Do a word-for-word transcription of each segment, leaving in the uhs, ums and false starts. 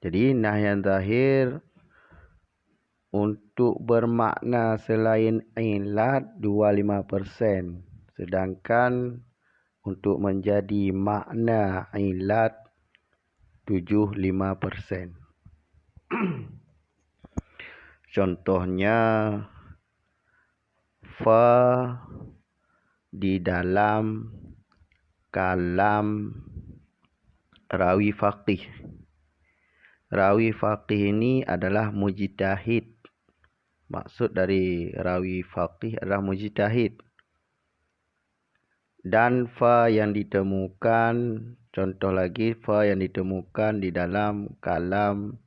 Jadi, nah nyang zahir untuk bermakna selain ilat dua lima persen, sedangkan untuk menjadi makna ilat tujuh lima persen. Contohnya, fa di dalam kalam rawi faqih. Rawi faqih ini adalah mujtahid. Maksud dari rawi faqih adalah mujtahid. Dan fa yang ditemukan, contoh lagi, fa yang ditemukan di dalam kalam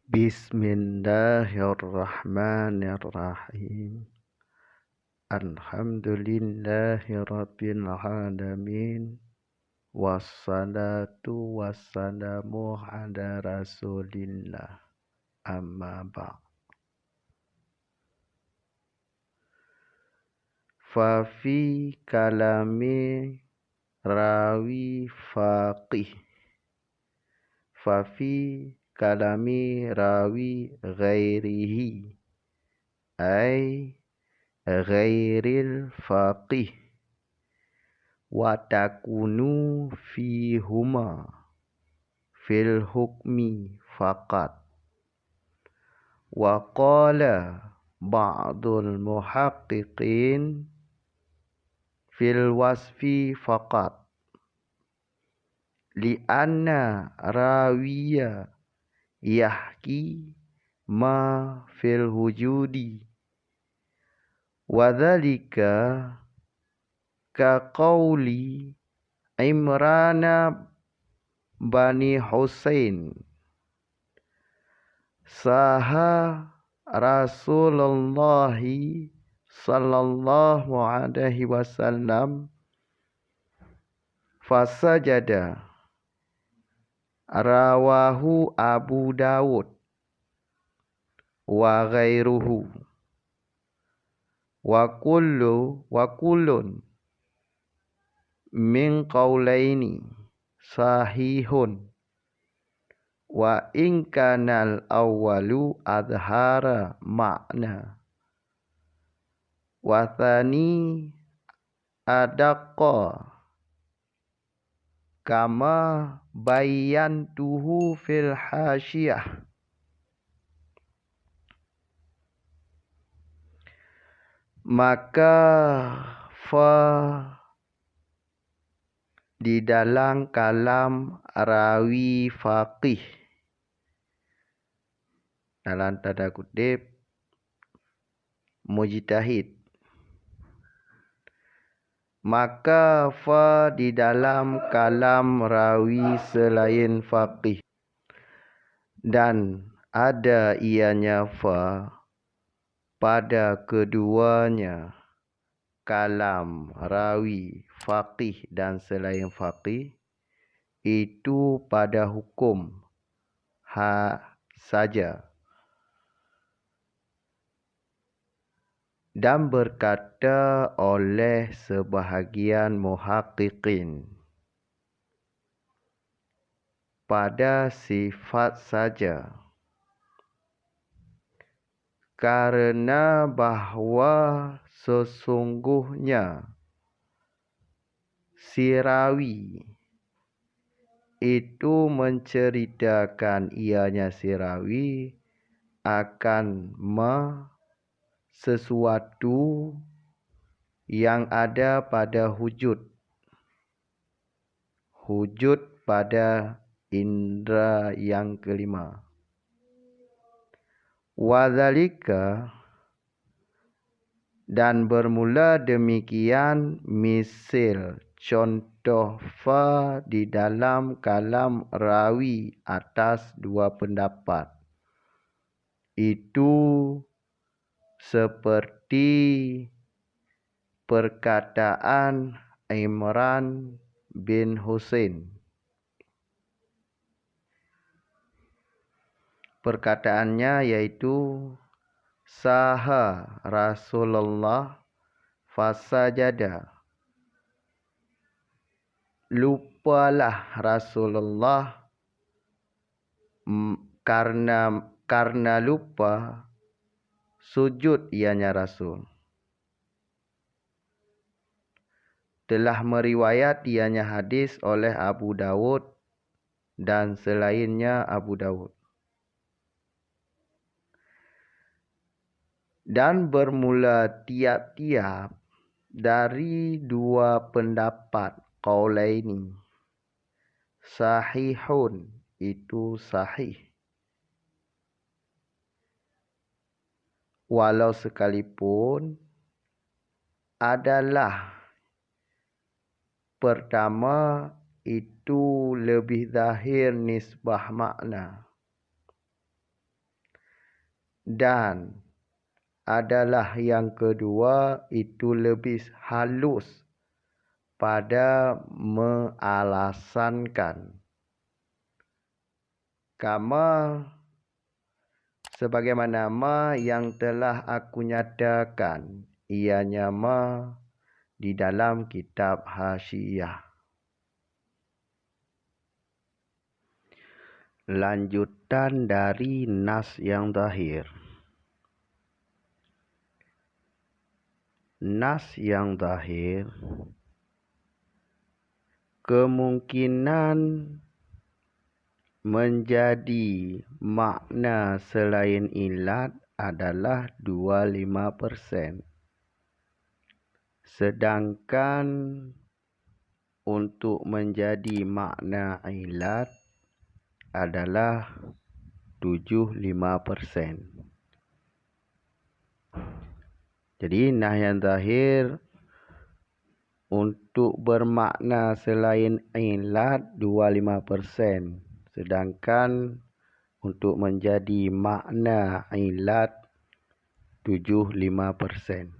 Bismillahirrahmanirrahim. Alhamdulillahirabbil alamin. Wassalatu wassalamu ala Rasulillah. Amma ba'd. Fa fi kalami rawi faqih. Fa fi kalami rawi ghairihi, ay ghairil faqih. Wa takunu fihuma fil hukmi faqat. Wa qala ba'dul muhaqqiqin fil wasfi faqat, li anna rawiya yahki ma fil wujudi, wa dzalika ka qauli Imrana bani Husain, saha Rasulullah sallallahu alaihi wasallam fasajada. Rawahu Abu Daud wa ghairuhu. Wa kullu, wa kullun min qaulaini sahihun, wa in kanal awwalu adhara ma'na, wa tsani adaqqa, kama bayyantuhu fil hasyiyah. Maka fa di dalam kalam rawi faqih, dalam tanda kutip, mujtahid. Maka fa di dalam kalam rawi selain faqih, dan ada ianya fa pada keduanya kalam rawi faqih dan selain faqih, itu pada hukum ha saja. Dan berkata oleh sebahagian muhaqqiqin, pada sifat saja, karena bahwa sesungguhnya si rawi itu menceritakan ianya si rawi akan ma sesuatu yang ada pada wujud, wujud pada indra yang kelima. Wa dzalika, dan bermula demikian misil contoh fa di dalam kalam rawi atas dua pendapat. Itu seperti perkataan Imran bin Husain. Perkataannya yaitu, saha Rasulullah Fasajada. Lupalah Rasulullah, m-, karena, karena lupa, sujud ianya Rasul. Telah meriwayat ianya hadis oleh Abu Daud dan selainnya Abu Daud. Dan bermula tiap-tiap dari dua pendapat, qaulaini, sahihun, itu sahih. Walau sekalipun adalah pertama itu lebih zahir nisbah makna, dan adalah yang kedua itu lebih halus pada mealasankan. Kama, sebagaimana ma yang telah aku nyatakan, ianya ma di dalam kitab Hasyiah. Lanjutan dari nas yang zahir. Nas yang zahir kemungkinan menjadi makna selain ilat adalah dua lima persen. Sedangkan untuk menjadi makna ilat adalah tujuh lima persen. Jadi, nah yang zahir untuk bermakna selain ilat dua lima persen, sedangkan untuk menjadi makna ilat tujuh lima persen.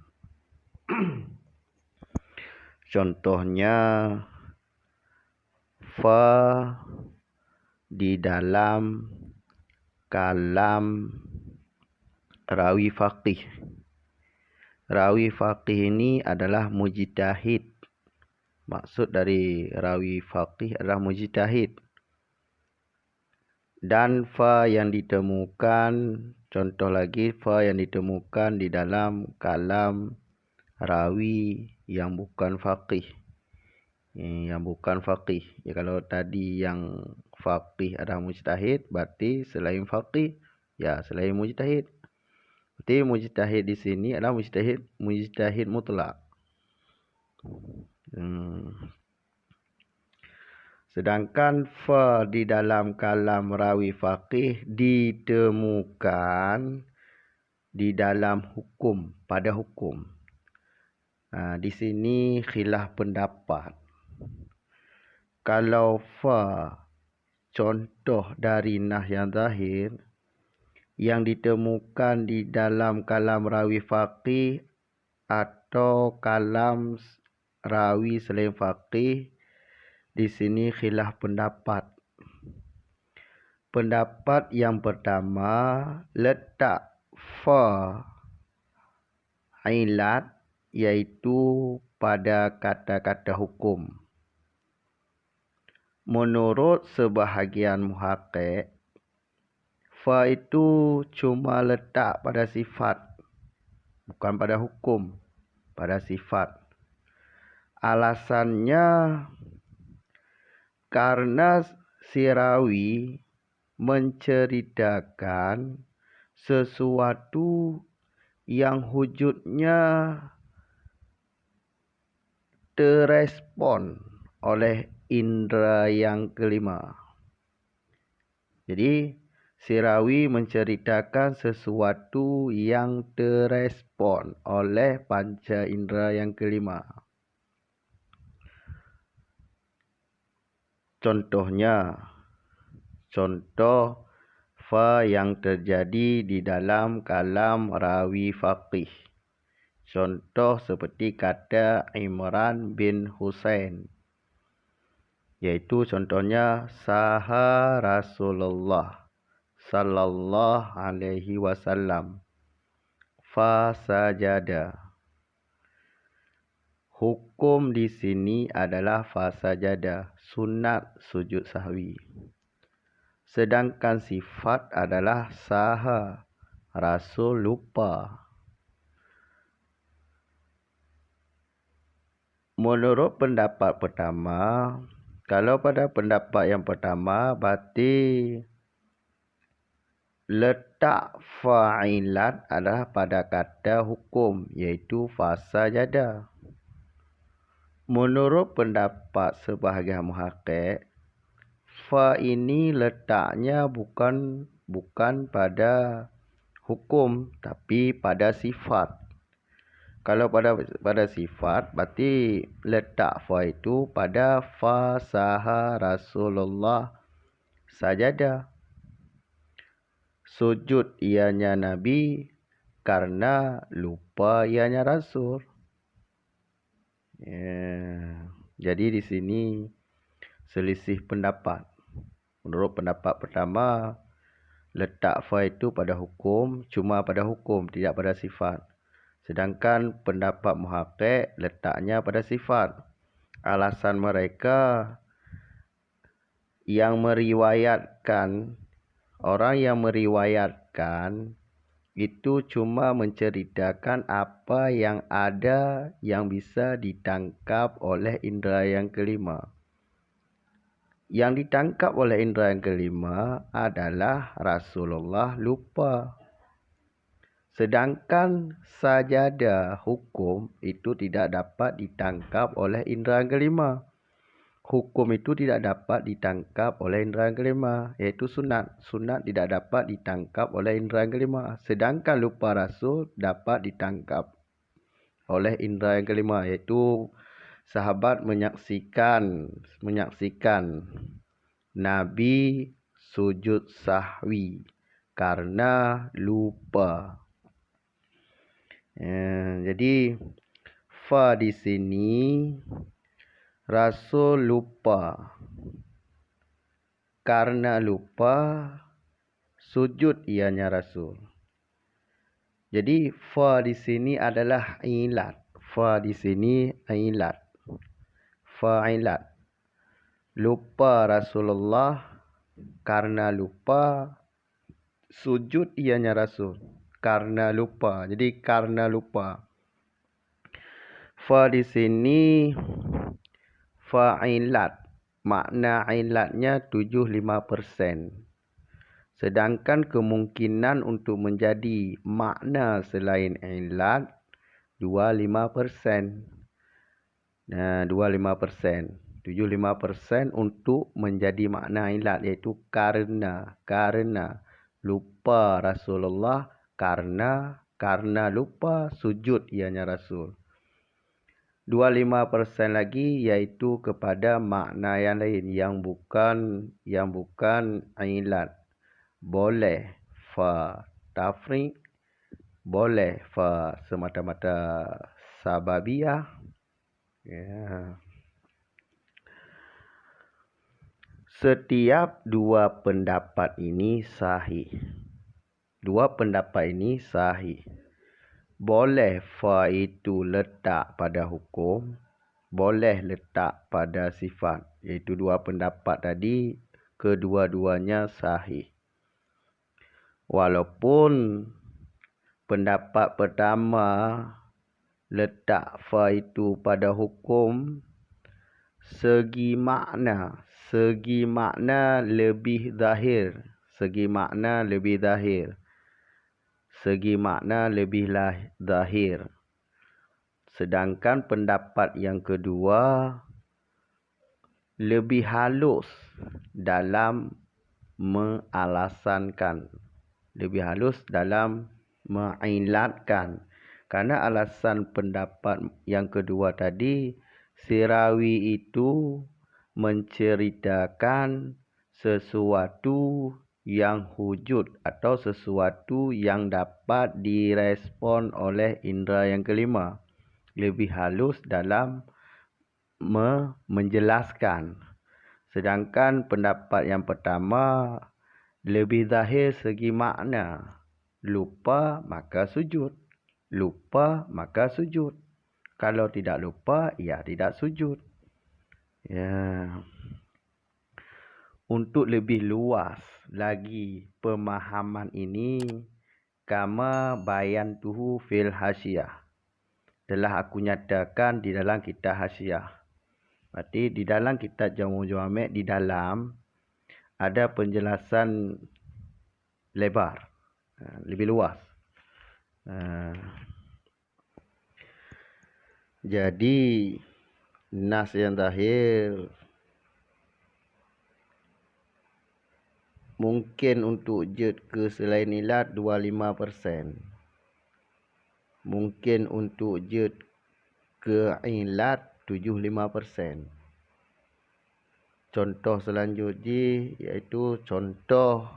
Contohnya, fa di dalam kalam rawi faqih. Rawi faqih ini adalah mujtahid. Maksud dari rawi faqih adalah mujtahid. Dan fa yang ditemukan, contoh lagi, fa yang ditemukan di dalam kalam rawi yang bukan faqih. Eh, yang bukan faqih. Ya, kalau tadi yang faqih adalah mujtahid, berarti selain faqih, ya, selain mujtahid. Berarti mujtahid di sini adalah mujtahid, mujtahid mutlak. Hmm. Sedangkan fa di dalam kalam rawi faqih ditemukan di dalam hukum, pada hukum. Ha, di sini khilaf pendapat. Kalau fa contoh dari nah yang zahir, yang ditemukan di dalam kalam rawi faqih atau kalam rawi selain faqih, di sini khilaf pendapat. Pendapat yang pertama, letak fa ilat, yaitu pada kata-kata hukum. Menurut sebahagian muhaqqiq, fa itu cuma letak pada sifat, bukan pada hukum, pada sifat. Alasannya, karena si rawi menceritakan sesuatu yang wujudnya terespon oleh indra yang kelima. Jadi, si rawi menceritakan sesuatu yang terespon oleh panca indra yang kelima. Contohnya, contoh fa yang terjadi di dalam kalam rawi faqih. Contoh seperti kata Imran bin Husain, yaitu contohnya saha Rasulullah sallallahu alaihi wasallam, fa sajada. hukum di sini adalah fasajada, sunat sujud sahwi. Sedangkan sifat adalah saha, Rasul lupa. Menurut pendapat pertama, kalau pada pendapat yang pertama, berarti letak fa'ilat adalah pada kata hukum, yaitu fasajada. Menurut pendapat sebahagian muhakik, fa ini letaknya bukan bukan pada hukum, tapi pada sifat. Kalau pada pada sifat, berarti letak fa itu pada fasaha Rasulullah sajada. Sujud ianya Nabi karena lupa ianya Rasul. Ya. Jadi di sini selisih pendapat. Menurut pendapat pertama, letak fa itu pada hukum, cuma pada hukum, tidak pada sifat. Sedangkan pendapat muhakik letaknya pada sifat. Alasan mereka, yang meriwayatkan, orang yang meriwayatkan itu cuma menceritakan apa yang ada yang bisa ditangkap oleh indera yang kelima. Yang ditangkap oleh indera yang kelima adalah Rasulullah lupa. Sedangkan sajada hukum itu tidak dapat ditangkap oleh indera yang kelima. Hukum itu tidak dapat ditangkap oleh indera yang kelima, yaitu sunat. Sunat tidak dapat ditangkap oleh indera yang kelima. Sedangkan lupa Rasul dapat ditangkap oleh indera yang kelima, yaitu sahabat menyaksikan menyaksikan Nabi sujud sahwi karena lupa. Eh, jadi fa di sini Rasul lupa. Karena lupa sujud ianya Rasul. Jadi fa di sini adalah ilat. Fa di sini ilat. Fa ilat. Lupa Rasulullah, karena lupa sujud ianya Rasul. Karena lupa. Jadi karena lupa. Fa di sini fa ilat. Makna ilatnya tujuh lima persen. Sedangkan kemungkinan untuk menjadi makna selain ilat dua lima persen. Nah, dua lima persen. Tujuh lima persen untuk menjadi makna ilat, yaitu karena, karena lupa Rasulullah, karena, karena lupa sujud ianya Rasul. Dua lima persen lagi, yaitu kepada makna yang lain, yang bukan, yang bukan ilat. Boleh fa tafriq, boleh fa semata-mata sababiyah. Ya. Setiap dua pendapat ini sahih. Dua pendapat ini sahih. Boleh fa itu letak pada hukum, boleh letak pada sifat. Yaitu dua pendapat tadi, kedua-duanya sahih. Walaupun pendapat pertama letak fa itu pada hukum, segi makna, segi makna lebih zahir, segi makna lebih zahir, segi makna lebih lah zahir. Sedangkan pendapat yang kedua lebih halus dalam mealasankan, lebih halus dalam mengilatkan. Karena alasan pendapat yang kedua tadi, si rawi itu menceritakan sesuatu yang wujud atau sesuatu yang dapat direspon oleh indera yang kelima, lebih halus dalam me- menjelaskan. Sedangkan pendapat yang pertama lebih zahir segi makna. Lupa maka sujud. Lupa maka sujud. Kalau tidak lupa, ia tidak sujud. Ya. Untuk lebih luas lagi pemahaman ini, kama bayantuhu fil hasyiah. Telah aku nyatakan di dalam kitab hasyiah. Berarti di dalam kitab Jamul Jawami' di dalam ada penjelasan lebar, ha, lebih luas. Ha. Jadi, nas yang zahir mungkin untuk jeuet keu selain ilat dua lima persen. Mungkin untuk jeuet keu ilat tujoh lima persen. Contoh seulanjut jih, yaitu contoh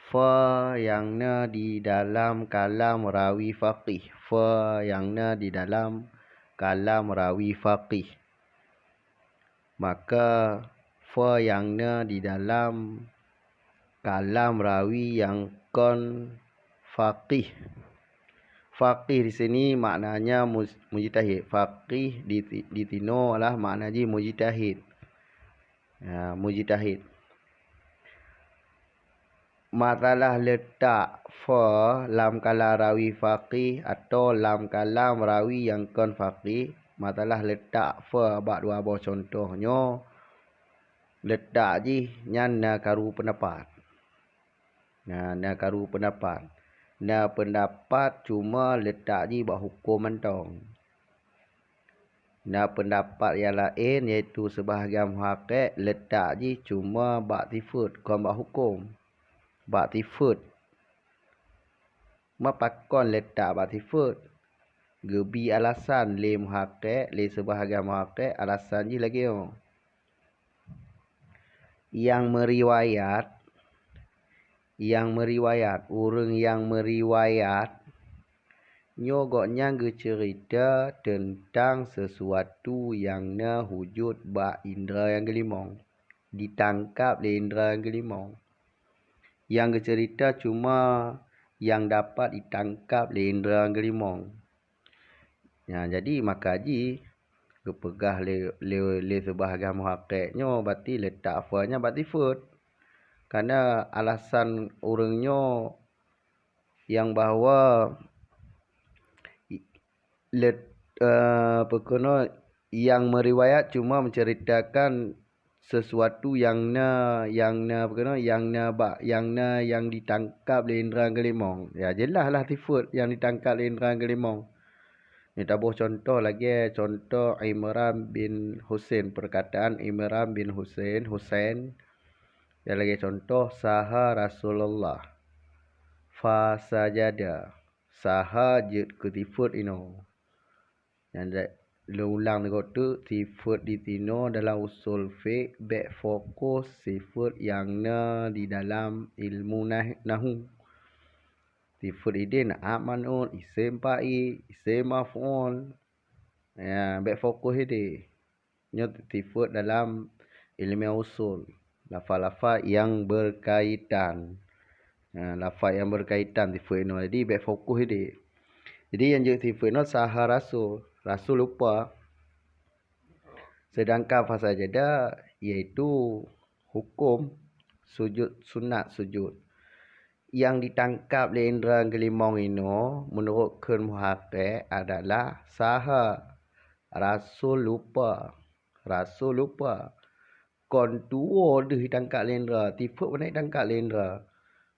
fa nyang na di dalam kalam rawi faqih. Fa nyang na di dalam kalam rawi faqih. Maka, fa nyang na di dalam kalam rawi nyang kon faqih. Faqih di sini maknanya mus-, mujtahid. Faqih di ti-, di tinoe lah makna jih mujtahid. Ya, mujtahid. Masalah leutak fa lam kalam rawi faqih atau lam kalam rawi nyang kon faqih, masalah leutak fa bak dua boh contoh nyoe, leutak jih nyan na karu peundapat. Na, na karu peundapat. Na peundapat cuma leutak jih bak huköm mantong. Na peundapat nyang laén, yaitu seubahgian muhaqqiq, leutak jih cuma bak sifeuet, kon bak huköm. Bak sifeuet. Meupakon leutak bak sifeuet? Geubi alasan lé muhaqqiq, lé seubahgian muhaqqiq, alasan jih lagée nyoe. Nyang meuriwayat, nyang meuriwayat, ureuëng nyang meuriwayat, nyoe gobnyan geuceurita teuntang seusuatu nyang na wujud bak indra nyang geulimong, ditangkab lé indra nyang geulimong. Nyang geuceurita cuma nyang dapat ditangkab lé indra nyang geulimong. Nyan, jadi maka jih geupeugah lé, lé, lé seubahgian muhaqqiq nyoe, berarti leutak fa nyan bak sifeuet. Karena alasan ureuëng nyoe nyang bahwa i-, let-, eh, peue keunoe, nyang meuriwayat cuma menceritakan sesuatu nyang na, nyang na, peue keunoe, nyang na bak, nyang na, nyang ditangkab lé indra geulimong. Ya, jeulaih lah sifeuet nyang ditangkab lé indra geulimong. Nyoe taboh contoh lagée contoh Imran bin Husain, perkataan Imran bin Husain, Husain, ya lagée contoh, saha Rasulullah, fasajada, saha jeuet keu sifeuet inoe. Nyan da-, lôn ulang sigoe teuk, sifeuet di sinoe dalam usul fiqh bék fokus sifeuet nyang na di dalam ilmu nah-, nahu. Sifeuet ideh naab man'ut, isem fa'il, isem maf'ul. Ya, bék fokus ideh. Nyoe sifeuet dalam ileumèe usul, lafaz-lafaz nyang beukaitan. Ha, lafaz nyang beukaitan sifeuet inoe. Jadi, bék fokus ideh. Jadi, nyang jeuet sifeuet inoe saha rasul. Rasul lupa. Sedangkan fasajada, yaitu huköm sujud, sunat sujud. Nyang ditangkab lé indra geulimong inoe, meunurot kheun muhaqqiq, adalah saha rasul lupa. Rasul lupa. Kon tuwoe deuh jitangkab lé indra, sifeuet meunan jitangkab lé indra.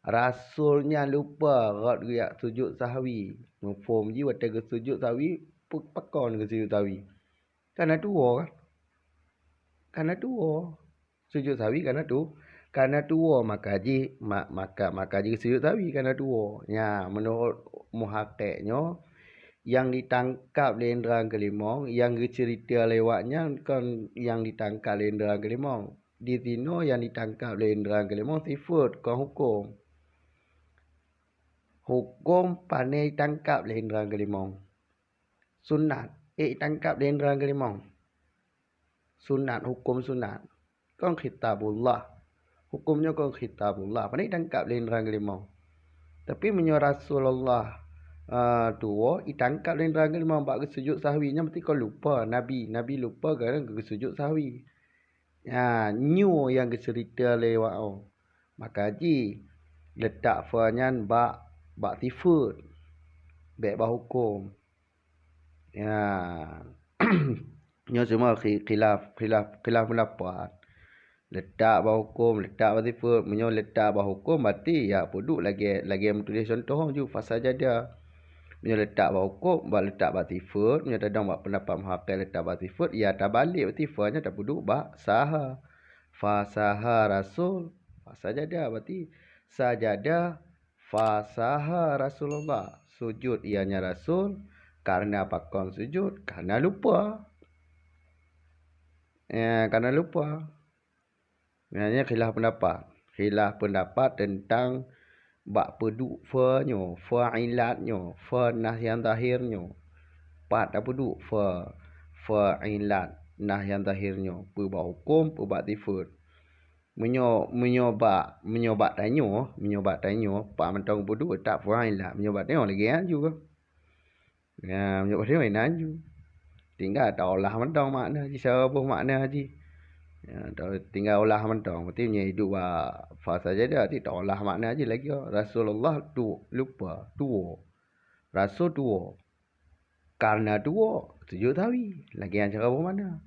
Rasul nyan lupa rot geujak sujud sahwi. Muphom jih watèe geusujud sahwi, peu-, pakon geusujud sahwi? Kana tuwoe kan? Kana tuwoe. Sujud sahwi kana tu-, kana tuwoe, maka jih, ma-, maka, maka jih sujud sahwi kana tuwoe. Nya, meunurot muhaqqiq nyoe, nyang ditangkab lé indra geulimong, nyang geuceurita lé awak nyan kon nyang ditangkab lé indra geulimong. Di sinoe nyang ditangkab lé indra geulimong sifeuet, kon huköm. Huköm pane jitangkab lé indra geulimong? Sunat, ék jitangkab lé indra geulimong. Sunat, huköm sunat. Kon khitabullah. Huköm nyoe kon khitabullah. Pane jitangkab lé indra geulimong. Tapi meunyoe Rasulullah, ah, tuwoe, itangkap lé indra keulimong bak geusujut sahwi. Nyan berarti kon lupa. Nabi, Nabi lupa karena geusujut sahwi. Ya, nyoe nyang geuceurita lé wau. Maka jih leutak fa nyan bak, bak sifeut. Bék bak huköm. Ya. Nyoe cuma khi-, khilaf, khilaf, khilaf pendapat. Leutak bak huköm, leutak bak sifeut. Meunyoe leutak bak huköm, berarti ya peuduek lagée, lagée meutuléh contoh ju, fasajada. Meunyoe leutak bak huköm, bak leutak bak sifeut, meunyoe tadong bak pendapat muhaqqiq leutak bak sifeut, ya tabalek berarti fa nyan tapeuduek bak saha. Fasaha Rasul, fasajada, berarti sajada fasaha Rasulullah. Sujud ianya Rasul, karena pakon sujud, karena lupa. Ya, karena lupa. Nyan khilaf pendapat. Khilaf pendapat tentang bak peuduek fa nyoe, fa ilat nyoe, fa nah nyang zahir nyoe. Pat tapeuduek fa, fa ilat nah nyang zahir nyoe, peue bak huköm, peue bak sifeut. Meunyoe, meunyoe bak, meunyoe bak tanyoe, meunyoe bak tanyoe, pat mantong peuduek tak fa ilat. Meunyoe bak tanyoe lagée nyan ju. Ya, meunyoe bak tanyoe inan ju. Tinggai taolah mantong makna jih, saboh makna jih. Ya, ta-, tinggai olah mantong. Berarti meunyoe iduek bak fa sajada, berarti taolah makna jih lagée Rasulullah tu lupa, tuwoe. Rasul tuwoe. Karena tuwoe, sujud sahwi. Lagée nyan cara boh makna.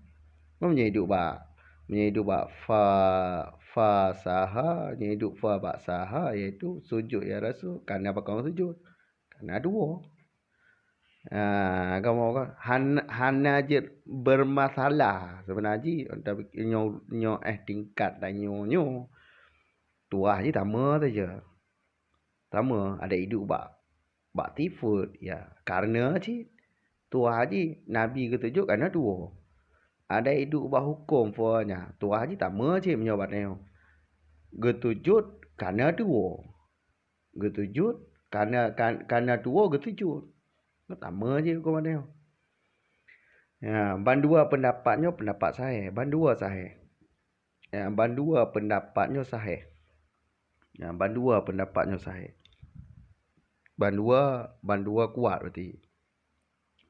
Meunyoe iduek bak, meunyoe iduek bak fa, fasaha, meunyoe iduek fa bak saha, yaitu sujud ya Rasul, karena pakon sujud. Karena tuwoe. Ha, kamoe kan han-, hana jeuet bermasalah. Sebenar jih, tapi nyoe, nyoe eh tingkat tanyoe nyoe. Tuah jih sama saja. Sama, ada iduek bak, bak sifeut, ya. Karena cit. Tuah jih, Nabi geutujut karena tuwoe. Ada iduek bak huköm fa nyan. Tuah jih sama cit meunyoe bak tanyoe. Geutujut karena tuwoe. Geutujut, karena, kan-, karena tuwoe geutujut. Sama je huköm bak tanyoe. Ya, bandua pendapat nyoe pendapat sahih, bandua sahih. Ya, bandua pendapat nyoe sahih. Ya, bandua pendapat nyoe sahih. Bandua, bandua kuat berarti.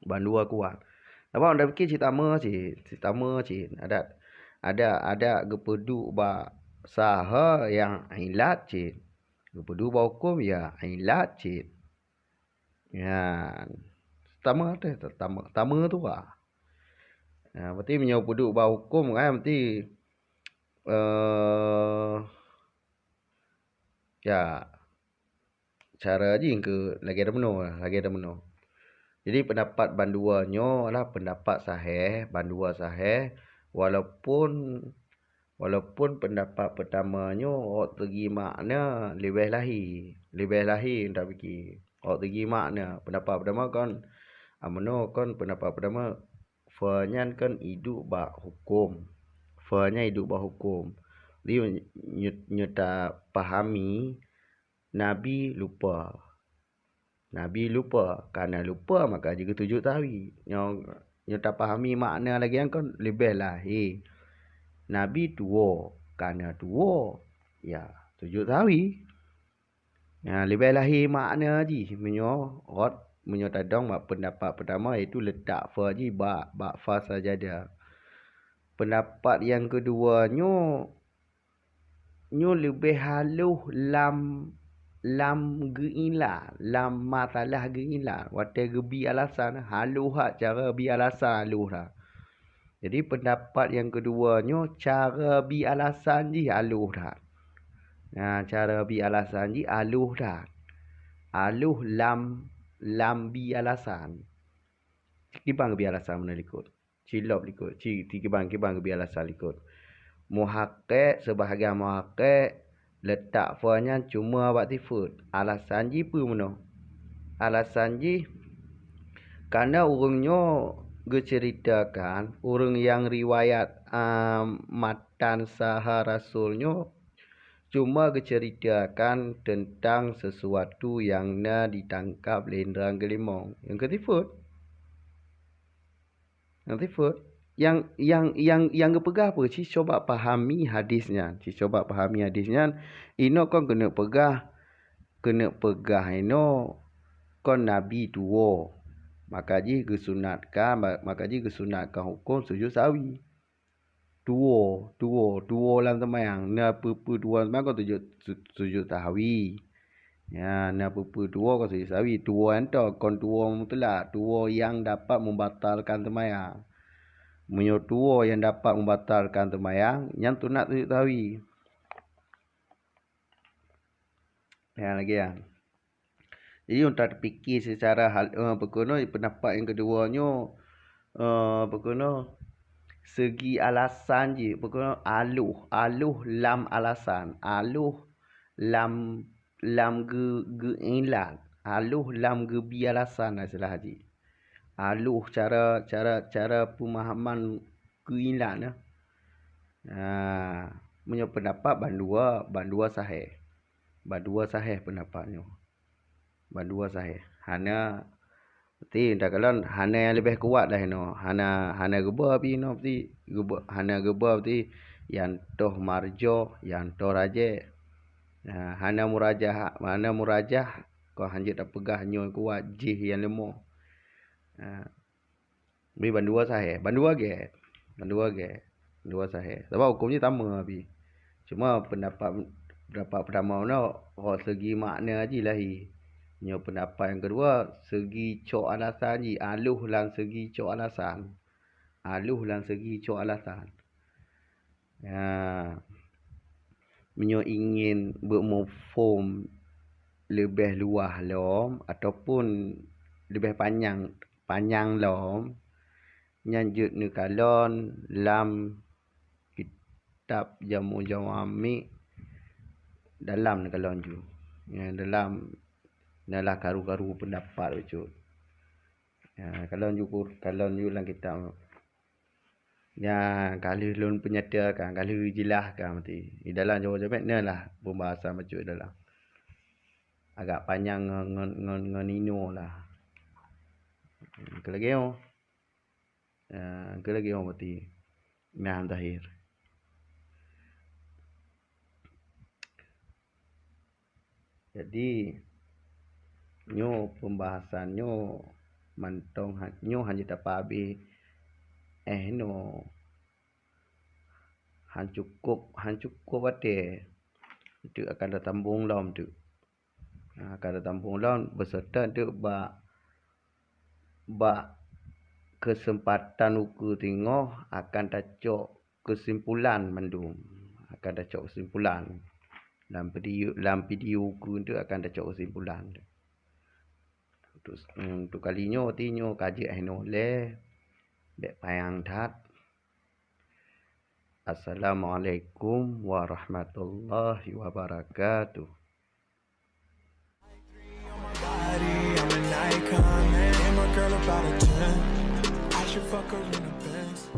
Bandua kuat. Sabab anda pikir cit sama cit, cit sama cit. Adak, adak, adak geupeuduek bak saha nyang ilat cit. Geupeuduek bak huköm ya ilat cit. Ya, sama teuh, sama, sama tuah. Ya, berarti meunyoe peuduek bak huköm kan berarti, eh, ya, cara jih keu lagée teumeunoe, lagée teumeunoe. Jadi pendapat bandua nyoe adalah pendapat sahih, bandua sahih, walaupun, walaupun pendapat pertama nyoe ôk segi makna leubeh lahé, leubeh lahé dak pike. Ôk segi makna, pendapat pertama kon, a, meunoe kon pendapat pertama, fa nyan kon iduek bak huköm. Fa nyan iduek bak huköm. Jadi nyoe, nyoe tapahami Nabi lupa. Nabi lupa, karena lupa maka jih geutujut sahwi. Nyoe, nyoe tapahami makna lagée nyan kon leubeh lahé. Nabi tuwoe, karena tuwoe, ya, tujut sahwi. Ya, leubeh lahé makna jih meunyoe rot, meunyoe tadong bak pendapat pertama, yaitu leutak fa jih bak, bak fa sajada. Pendapat nyang keudua nyoe, nyoe leubeh halôh lam, lam geuilat, lam masalah geuilat. Watée geubi alasan, halôh that cara bi alasan halôh that. Jadi pendapat nyang keudua nyoe cara bi alasan jih halôh that. Nah, cara bi alasan jih halôh that. Halôh lam, lam bi alasan. Kiban geubi alasan meunan likot. Cilop likot, ci-, ci kiban-kiban geubi alasan likot. Muhaqqiq, seubahgian muhaqqiq, leutak fa nyan cuma bak sifeut. Alasan jih peue meunoe? Alasan jih, karena ureuëng nyoe geuceuritakan, ureuëng nyang riwayat, a, matan saha Rasul nyoe cuma geuceuritakan teuntang seusuatu nyang na jitangkab lé indra geulimong, nyang keu sifeut. Nyang sifeut. Nyang, nyang, nyang, nyang geupeugah peue? Ci coba pahami hadis nyan. Ci coba pahami hadis nyan. Inoe kon keuneuk peugah, keuneuk peugah inoe kon Nabi tuwoe. Maka jih geusunatkan, maka jih geusunatkan huköm sujud sahwi. Tuwoe, tuwoe, tuwoe lam seumayang. Na peue-peue tuwoe lam seumayang kon sujud, su-, sujud sahwi. Ya, na peue-peue tuwoe kon sujud sahwi. Tuwoe nyan toh kon tuwoe mutlak, tuwoe nyang dapat membatalkan seumayang. Meunyoe tuwoe nyang dapat membatalkan seumayang, nyan sunat sujud sahwi. Ya, lagèe nyan. Jadi, untuk tapike secara hal, eh, peue keunoe, pendapat nyang keudua nyoe, eh, peue keunoe, segi alasan jih, peue keunoe, aloh, aloh lam alasan, aloh lam, lam geu-, geuilat, aloh lam geubi alasan istilah jih. Aloh cara, cara, cara pemahaman geuilat nyan. Ha, meunyoe pendapat bandua, bandua sahih. Bandua sahih pendapat nyoe. Bandua sahih. Hana, berarti takalon hana nyang leubeh kuat dah inoe. Hana, hana geuba pih inoe berarti. Geuba, hana geuba berarti nyang toh marjoh, nyang toh rajih. Ha, hana murajah, hana murajah, kon hanjeuet tapeugah nyoe kuat, jih nyang leumoh. Ha. Tapi bandua sahih, bandua gèt. Bandua gèt. Bandua sahih. Sabab huköm jih sama pih. Cuma pendapat, pendapat pertama nyoe, hok segi makna jih lahé. Nyoe pendapat nyang keudua, segi cok alasan jih, aloh lam segi cok alasan. Aloh lam segi cok alasan. Ya, meunyoe ingin beumufhom leubeh luwah lom ataupun leubeh panyang, panyang lom, nyan jeuet neukalon lam kitab Jam'u Jawami' dalam neukalon ju. Ya, dalam nyan lah karu-karu pendapat bacut. Ya, kalon ju, kalon ju lam kitab. Nyan ka lheueh lôn peunyatakan, ka lheueh jeulakan berarti. Di dalam Jam'u Jawami' na lah pembahasan bacut dalam. Agak panyang ngon, ngon, ngon, ngon inoe lah. Keu lagèe nyoe. Ah, keu lagèe nyoe berarti. Nah, zahir. Jadi, nyoe pembahasan nyoe mantong ha-, nyoe hana tapeuhabéh, eh, nyoe. Han cukup, han cukup watèe. Teuk akan tasambong lom teuk. Ha, akan tasambong lom, beuseutôt teuk bak, bak keuseumpatan ukeue teungoh akan tacok keusimpulan mandum. Akan tacok keusimpulan. Lam video, lam video ukeue teuk akan tacok keusimpulan. Untuk, untuk kali nyoe, ti nyoe ka jeuet hinoe lé. Bèk panyang that. Assalamualaikum warahmatullahi wabarakatuh. Body, I'm an icon, and my girl about a ten. I should fuck her in a Benz.